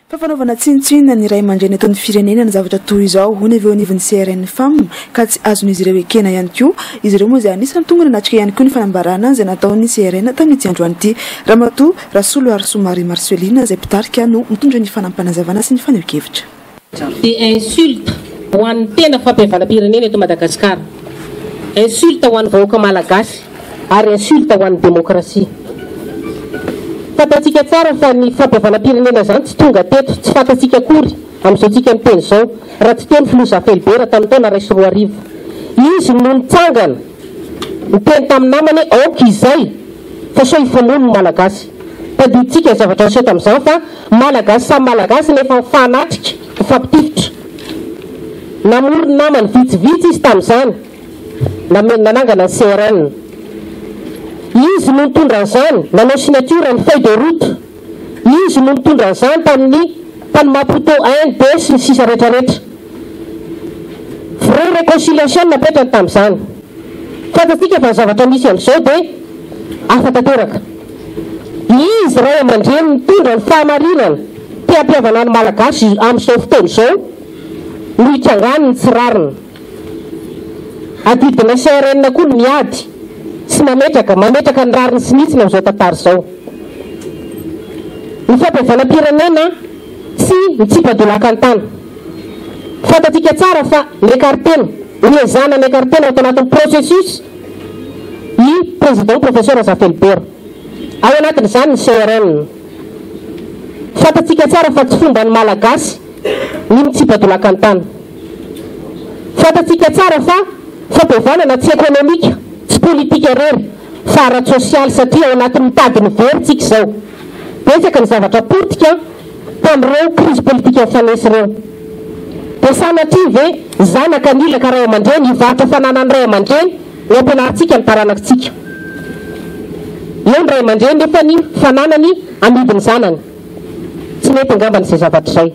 Fa fanaovana tsinontsinona ny ray aman-dreny eto amin'ny firenena ny zavatra toy izao, hoy ny avy eo anivon'ny CRN Fam, ka tsy azon'izy ireo ekena ihany koa. Izy ireo moa izay anisan'ny tonga nanatrika ihany koa ny fanambarana izay nataon'ny CRN tamin'ity androany ity. Ramatoa Rasoloarisoa Marie Marcelline izay mpitarika no mitondra ny fanampanazavana sy ny fanehoan-kevitra. Dia insulte ho an'ny tena fampihavanam-pirenena eto Madagasikara, insulte ho an'ny vahoaka malagasy ary insulte ho an'ny demokrasia. Fantatsika tsara fa ny fampihavanam-pirenena izany tsy tonga teto, tsy fantatsika akory amin'izao tsika miteny izao, raha tsy teo ny filoha Zafy Albert tamin'ny taona 2001. Izy no nitsangana niteny tamin'ny namany hoe aoka izay fa sao hifamono ny Malagasy. Tadidintsika ny zavatra niseho tamin'izany fa Malagasy samy Malagasy nefa mifanatrika, mifampitifitra. Namory ny namany vitsivitsy izy tamin'izany, nanangana ny CRN. Izy no nitondra an'izany, nanao signature ny feuille de route. Izy no nitondra an'izany tamin'ny tany Maputo un, deux sy ny sisa rehetrarehetra. Vraie réconciliation no napetrany tamin'izany. Fantatsika fa ny zavatra misy amin'izao dia hafa tanteraka. Izy ray aman-dreny mitondra ny fahamarinana te hampihavana ny Malagasy amin'izao fotoana izao no hitrangany ny tsy rariny. Adidinay CRN koa ny miady sy mametraka mametraka ny rariny sy ny hitsiny amin'izao tantara izao. Ny fampihavanam-pirenena tsy mitsipa-dolaka an-tany. Fantatsika tsara fa niakary-tena, niezahana niakary-tena tao anatin'ny processus i Président Professeur Razafielibera. Ao anatin'izany ny CRN. Fantatsika tsara fa tsy fomban'ny Malagasy ny mitsipa-dolaka an-tany. Fantatsika tsara fa fampihavanana tsy ekonomika, tsy politika irery fa ara-tsosialy satria ao anatin'ny mitady ny very tsika izao. Betsaka ny zavatra potika tamin'ireo krizy politika nifanesy ireo. Dia sanatria ve zanaka nilaka ray aman-dreny hivarotra fananan'ny ray aman-dreny no ampianarintsika ny taranakitsika? Eo ny ray aman-dreny nefa ny fananany amidin'ny zanany. Tsy mety angambany izay zavatra izay.